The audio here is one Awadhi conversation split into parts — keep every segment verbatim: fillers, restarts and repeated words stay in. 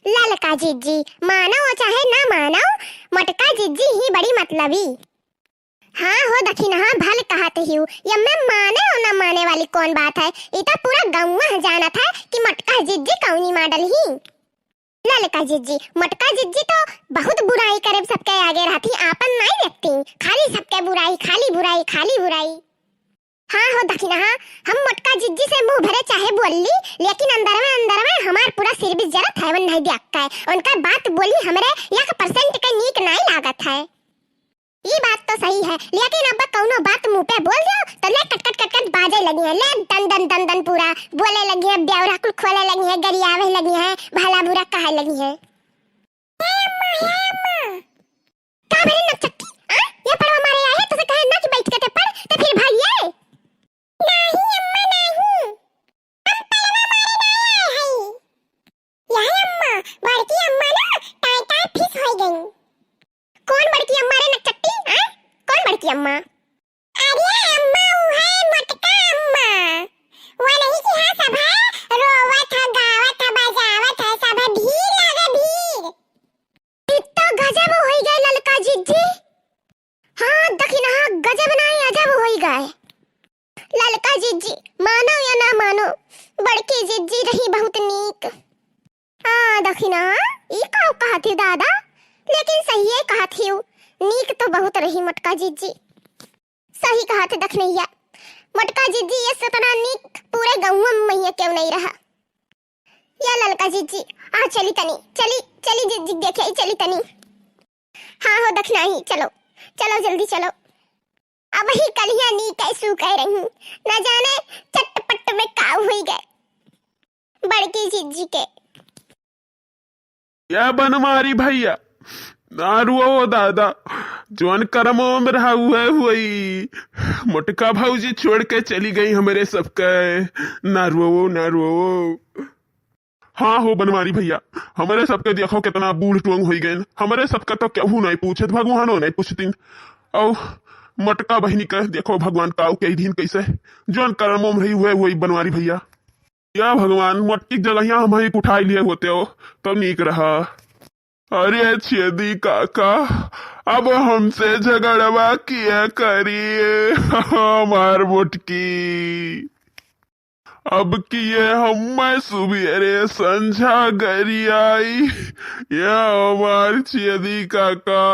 ललका जिज्जी, मानो चाहे ना मानो, मोटका जिज्जी ही बड़ी मतलबी। हाँ हो दखिनहा, भल कहत हिउ, यम्मे माने और ना माने वाली कौन बात है? ई तो पूरा गौवा जानत है कि मोटका जिज्जी कौनी model ही। ललका जिज्जी, मोटका जिज्जी तो बहुत बुराई करे सबके आगे रहती, आपन नाई देखती, खाली सबके बुराई, खाली बुराई, खाली बुराई। हाँ हो दखिनहा, हम मोटका जिज्जी से मुँह भरे चाहे बोल ली, लेकिन अंदर में, अंदर में हमार पूरा सिर भी जरत है, वो नहीं देख के। उनका बात बोली हमरे एक percent के नीक नाई लागत है। ई बात तो सही है, लेकिन अब कौनो बात मुँह पे बोल दियो तो ले कट कट कट कट बाजे लगी है, ले दन दन दन दन पूरा बोले लगी है, ब्यौरा कुल खोले लगी है, गरियावे लगी है, भला बुरा कहे लगी है। का भरे नकचक्की? आ? ये पड़वा मारे आए, तो से कहे ना कि बैठ के ते पढ़, ते फिर भागिए। नाही अम्मा, नाही। हम पड़वा मारे ना आए हई। यह अम्मा, बड़की अम्मा ना टाय टाय फिस होई गई। कौन बड़की अम्मा रे नकचक्की? आ? कौन बड़की अम्मा? अरे अम्मा, उ है मोटका अम्मा। वो नहीं कि हाँ, सब है, रोवत है, गावत है, बजावत है, सब है, भीड़ लगे, भीड़। ई तो गजब होई गए ललका जिज्जी। हाँ, दखिनहा, गजब नाई, अजब होई गए। ललका जिज्जी, मानो या ना मानो, बड़की जिज्जी रही बहुत नीक। हाँ, दखिनहा, ई का कहत ही दादा? लेकिन सहिए कहत ही, नीक तो बहुत रही मोटका जिज्जी। सही कहत है दखिनहा, मोटका जिज्जी ये सतना नीक पूरे गौवा में मैया क्यों नहीं रहा। या ललका जिज्जी, आ चली तनी, चली, चली जिज्जी देखे, चली तनी। हाँ हो दखिनहा, चलो, चलो जल्दी चलो। अब ही कलिया नीक ऐसू कह रही, न जाने चटपट में का हुई गए बड़की जिज्जी के। या बनवारी भैया, ना रुओ दादा, जौन करमो में रहा उहे हुई। मोटका भौजी छोड़ के चली गई हमरे सबके, ना रुओ, ना रुओ। हाँ हो बनवारी भैया, हमरे सबके देखो कितना बूढ़ टोंग होई गए। हमरे सबके तो केहू नहीं पूछत, भगवानो नहीं पूछतिन। औ मोटका बहिनी के देखो भगवान काऊ के दिन कैसे, जौन करमो में रही उहे हुई बनवारी भैया। या भगवान, मोटकी के जगहिया हम ही उठाई लिए होते हो, तब नीक रहा। अरे छेदी काका, अब हमसे झगड़वा किया करिए हमार मोटकी। अब किए हम सुबेरे संझा गरियाई, या हमार छेदी काका।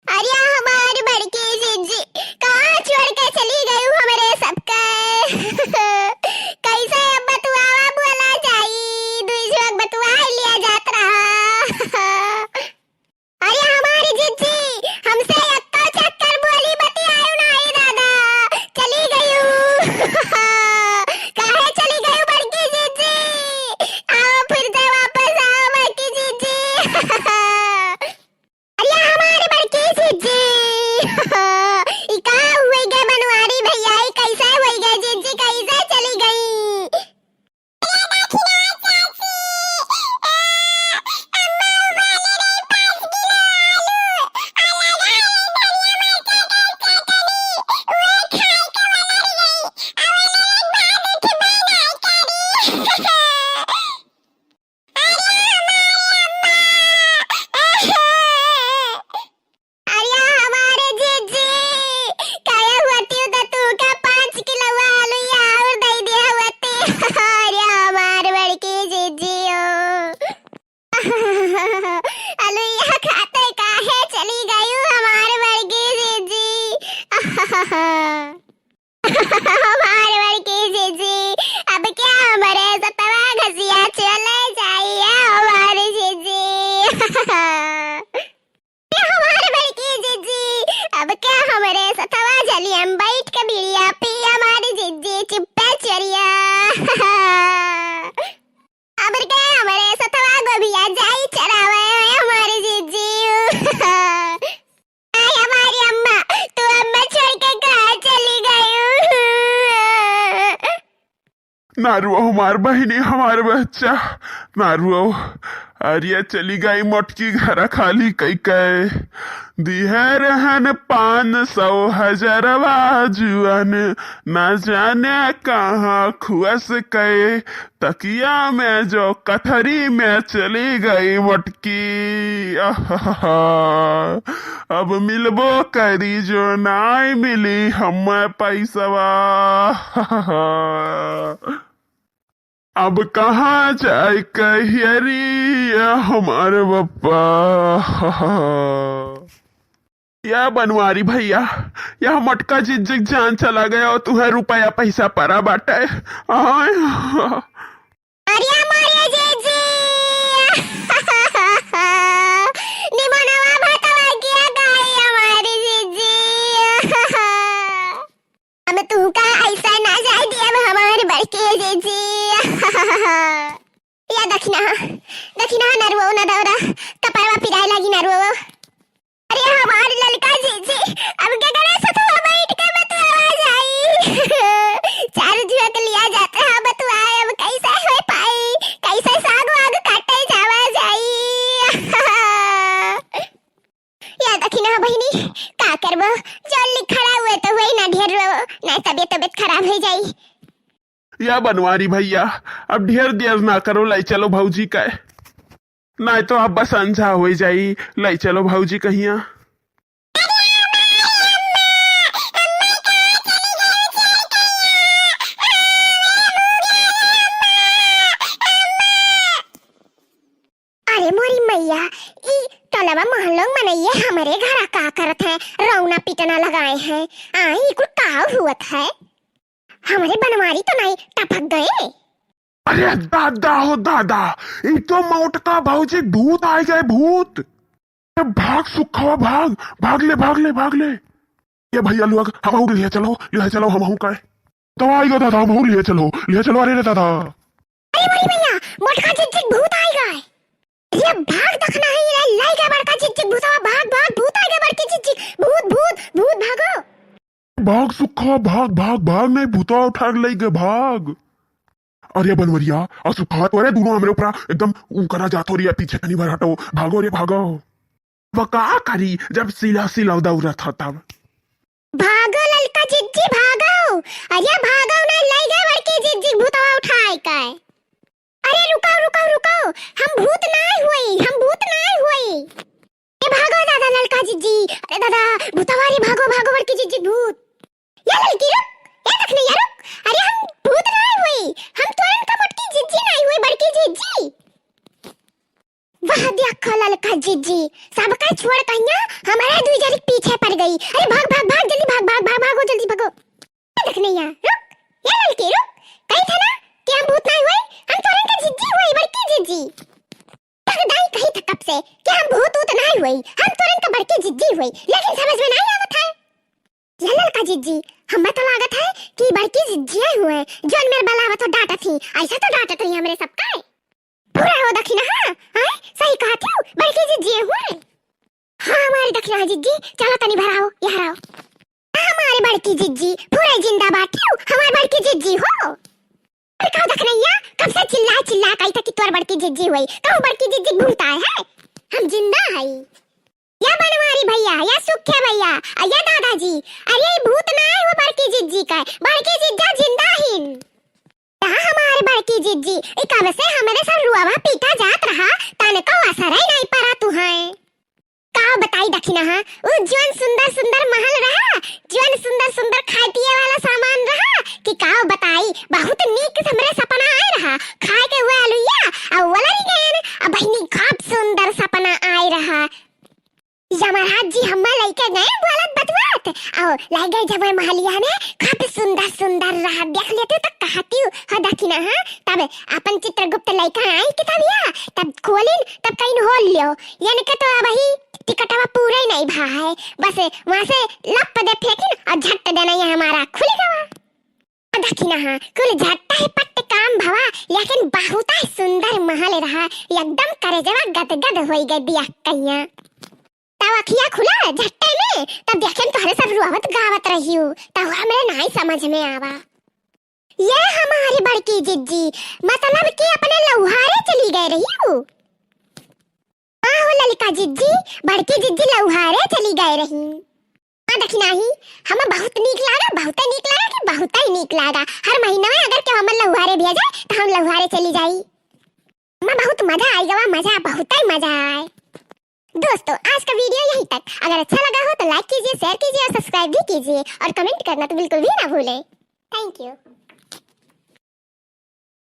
अरे हमार बड़की जिज्जी, कहाँ छोड़ के चली गयू हमरे सबके? कैसे अब बतुआवा बोला जाई? दुई झोंक बतुआ लिया जात रहा। अरे हमार जिज्जी, हमसे एक्को चक्कर बोली बतियायू नाई दादा, चली गयू। काहे चली गयू बड़की जिज्जी? आओ फिर से वापस आओ बड़की जिज्जी। अरे हमार बड़की जिज्जी, ई का हुई गए बनवारी भैया, ई कैसे हुई गए जिज्जी, कैसे चली गई? अरे हमारे जिज्जी, काहे होती हो तो तू का पाँच किलो आलू या और दे दिया होती। अरे हमार बड़की जिज्जी हो। आलू या खाते काहे चली गयू हमार बड़की जिज्जी? हमार बड़की जिज्जी, अब क्या हमरे सतवा घसिया चले जाइए हमार जिज्जी? हमार बड़की जिज्जी, अब क्या हमरे सतवा जलियम बैठ के बीड़िया पी हमार जिज्जी चुप्पे चोरिया। अब के हमरे सतवा गोभिया जाई चरावे हमार जिज्जी। आय हमारी अम्मा, तू अम्मा छोड़ के कहाँ चली गई? ना रुओ हमार बहिनी, हमार बच्चा, ना रुओ। अरे चली गई मोटकी घर खाली कई के। दिहे रहन पाँच सौ हजरवा जुअन, ना जाने कहाँ खुअस के। तकिया में जो कथरी में चली गई मोटकी। आहा, अब मिलबो करी जो नाई मिली हमें पैसवा। अब कहाँ जाए कहियरी हमार बप्पा। या बनवारी भैया, या मोटका जिज्जी क जान चला गया और तुहे रुपया पैसा परा बाटे। आय। अरे हमारे जिज्जी। निमनवा भतवा किया गाई हमारी जिज्जी। हम तुमका ऐसा ना जाए दिया हमारे बड़के जिज्जी। या दखिना, दखिना नरुओ न दौरा, कपड़वा पिराए लागी नरुओ। अरे हमार ललका जिज्जी, अब केकरे सथवा बैठ के बतुआवा जाई? चार जुआ के लिया जाते हैं बतुआए, अब कैसे हो पाई? कैसे साग वाग काटे जावा जाई? या दखिना बहिनी, का करबो? जौन लिखा रहा हुए तो हुए ना ढेर रो, ना तबियत तबियत खराब हो जाई। या बनवारी भैया, अब ढेर देर ना करो, लाई चलो भौजी का। नाहीं तो अब बस अंझा होइ जाई, लाई चलो भौजी कहिया। अरे मोरी मैया, ई टोलवा महलों मनइये हमरे घरा का करत हैं, रौना पीटना लगाए हैं। आई, ई कुल का हुअत है? हमरे बनवारी तो नाहीं टपक गए? अरे दादा हो दादा, ई तो मोटका भौजी भूत आइ गए, भूत। ए, भाग सुखवा, भाग, भाग ले, भाग ले, भाग ले। ए भैया लोग, हमहू लिहे चलो, लिहे चलो, हमहू का। तो आइ गए दादा, हमहू लिहे चलो, लिहे चलो, अरे रे दादा। अरे मोरी मैया, मोटका जिज्जी क भूत आइ गए। अरे भाग दखिना है, ये लाई गए बड़का जिज्जी क भूतवा, भाग, भाग, भूत आइ गए बड़की जिज्जी क, भूत, भूत, भूत, भागो। भाग सुखा, भाग, भाग, भाग, नाहीं भूतवा उठा के लइ गए, भाग। अरे बनवरिया, और सुखा तो अरे दोनों हमरे ऊपरा एकदम ऊ करा जात हो रे, पीछे तनी भर हटो, भागो रे, भागो। वो का करी जब सिला सिला दौड़त ह तब। भागो ललका जिज्जी, भागो। अरे भागो ना, लइ गए बड़की जिज्जी क भूतवा उठाए के। अरे रुको, रुको, रुको, हम भूत नाहीं हुई, हम भूत नाहीं हुई। ए भागो दादा ललका जिज्जी, अरे दादा भूतवा रे, भागो, भागो बड़की जिज्जी क भूत। या ललकी रुक, ए दखिनैया रुक, अरे हम भूत नाहीं हुई, हम तोरन का मोटकी जिज्जी नाहीं हुई, बड़की जिज्जी। वाह देखो ललका जिज्जी, सबका छोड़ कहिया हमरे दुइ जनी क पीछे पड़ गई। अरे भाग, भाग, भाग, जल्दी भाग, भाग, भाग, भागो, जल्दी भागो। ए दखिनैया रुक, ए ललकी रुक, कही थे ना कि हम भूत नाहीं हुई, हम तोरन का जिज्जी हुई, बड़की जिज्जी। तक दाई कही था कब से कि हम भूत ऊत नाहीं हुई, हम तोरन का बड़की जिज्जी हुई, लेकिन समझ में नाहीं आवत है। या ललका जिज्जी, हमें तो लागत है कि बड़की जिज्जी हुए, जौन मेरे बलावत हो डांटत ही, ऐसा तो डांटत रही हमरे सबका। पूरा हो दखिना, हाँ, हाँ, सही कहत हो, बड़की जिज्जी हुए। हाँ, हमारी दखिना जिज्जी, चलो तनी भराओ, यहाँ आओ। हमारे बड़की जिज्जी, पूरा जिंदा बाटी हो, हमारे बड़की जिज्जी हो। अरे का दखिनैया, कब से चिल्ला चिल्ला कही था कि तोर बड़की जिज्जी हुई, कहूँ बड़की जिज्जी भूत आए है, हम जिंदा है। या बनवारी भैया, या सुखे भैया, आ या दादाजी, अरे ई भूत नाहीं हुए बड़की जिज्जी का, बड़की जिज्जा जिंदा हिन। ता हमारे बड़की जिज्जी, ई कब से हमरे सब रुआवा पीटा जात रहा, तनको असर ही नाहीं परा तुहां। का बताई दखिना हा, उ जौन सुंदर सुंदर महल रहा, जौन सुंदर सुंदर खाए पिए वाला सामान रहा, कि का बताई, बहुत नीक हमरे सपना आए रहा, खाए के हुए आलुइया, आ वलरी गयन, आ बहिनी खूब सुंदर सपना आए रहा। यमराज जी हम्मा लइके गए बोलत बतुआत, अउ लइ गए जब वह महलिया में खूब सुंदर सुंदर रहा, देख लेते तो कहती हो दखिना हा, तब अपन चित्रगुप्त लइके आई किताबिया, तब खोलिन, तब कहीं होल लियो, यानी के तो अबही टिकटवा पूरा ही नहीं भा है, बस वहाँ से लप दे फेंकिन और झट देना ये हमारा खुल गवा। दखिना हा, कुल झट्टा ही पट्ट काम भवा, लेकिन बहुत ही सुंदर महल रहा, एकदम करेजवा गदगद होई गए दिया कहिया। तब अखिया खुला झट्टे में, तब देखेन तोहरे सब रुआवत गावत रहियो, तब हमरे नाई समझ में आवा। ये हमारी बड़की जिज्जी, मतलब कि अपने लौहारे चली गए रहियो। जिज्जी, बड़की जिज्जी लौहारे चली गए रही। हाँ, देखी नाही, हमें बहुत नीक लागा, बहुते नीक लागा कि बहुते ही नीक लागा। हर महीना में अगर केहू हमन लौहारे भेजे, तो हम लौहारे चली जाई। हमें बहुत मजा आई गवा, मजा, बहुते ही मजा आए। दोस्तों, आज का video यहीं तक। अगर अच्छा लगा हो तो like कीजिए, share कीजिए और subscribe भी कीजिए और comment करना तो बिल्कुल भी ना भूलें। Thank you।